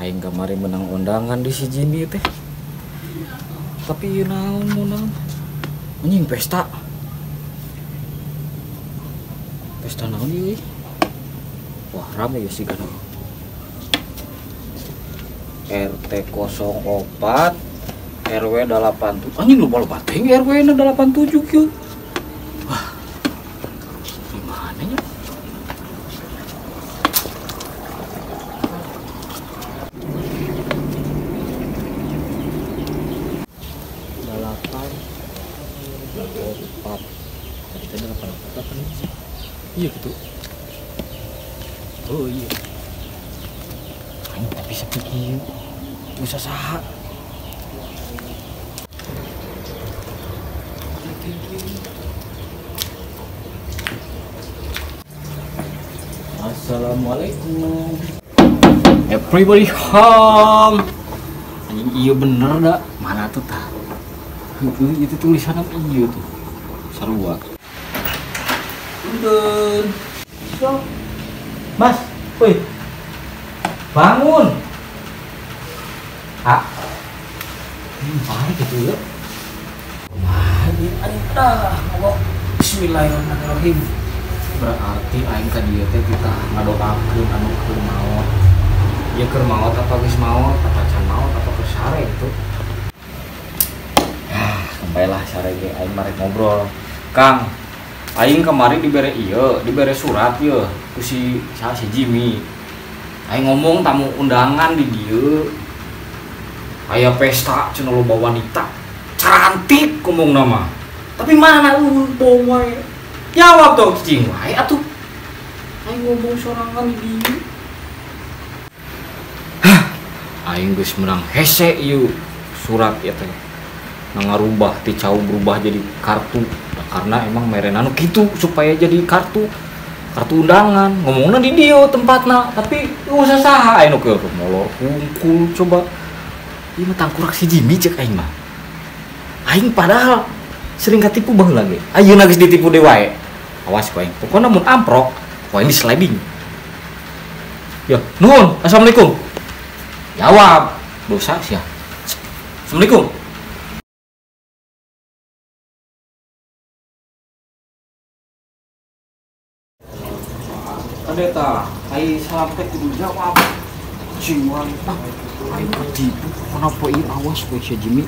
Aing kamari menang undangan di si Jimmy teh. Tapi ieu naon naon? Anjing pesta. Pesta naon ieu? Wah, rame ya sih kan. RT 04 RW 87. Anjing lupa-lupa teh RW na 87 kieu. Wah. Gimana ya? Tadi tadi 84 apa nih? Iya gitu. Oh iya. Aing tapi sepi kieu. Bisa saha. Assalamualaikum. Everybody home. Anjing iya bener dah. Mana tuh tah? Itu tulisan apa iya tuh? Sarua. Punten. So. Mas, woi. Bangun. Ah. Parah gitu ya. Anjing dah. Ngomong bismillahirrahmanirrahim. Berarti aing ka dieu teh kita ngadoakeun anu keur maot. Ya keur maot apa geus maot, apa can maot, apa keur sare gitu. Ah, kembalilah sare ge aing marek ngobrol. Kang, aing kemarin dibere ieu, dibere surat ieu ku si saha si Jimmy. Aing ngomong tamu undangan di dieu. Aya pesta cenah loba wanita. Cantik ngomong nama. Tapi mana lu bohong wae. Jawab dong cicing wae atuh. Aing ngomong sorangan di dieu. Hah, aing geus menang hese ieu surat ieu teh. Ngarubah ti cau berubah jadi kartu. Nah, karena emang merena nu kitu supaya jadi kartu undangan. Ngomongna di dieu tempatna, tapi usah saha aing nu keur molor hungkul coba. Ieu mah tangkurak si Jimmy cek aing mah. Aing padahal sering katipu baheula ge. Ayeuna geus ditipu deui wae. Awas ku aing. Pokona mun amprok, ku aing di sliding. Ya, nuhun. Assalamualaikum. Jawab. Dosa sia. Assalamualaikum. Ada tah, ai salam teh kudu jawab. Cing wae. Ah, aing ketipu. Kenapa ieu awas ku si Jimmy.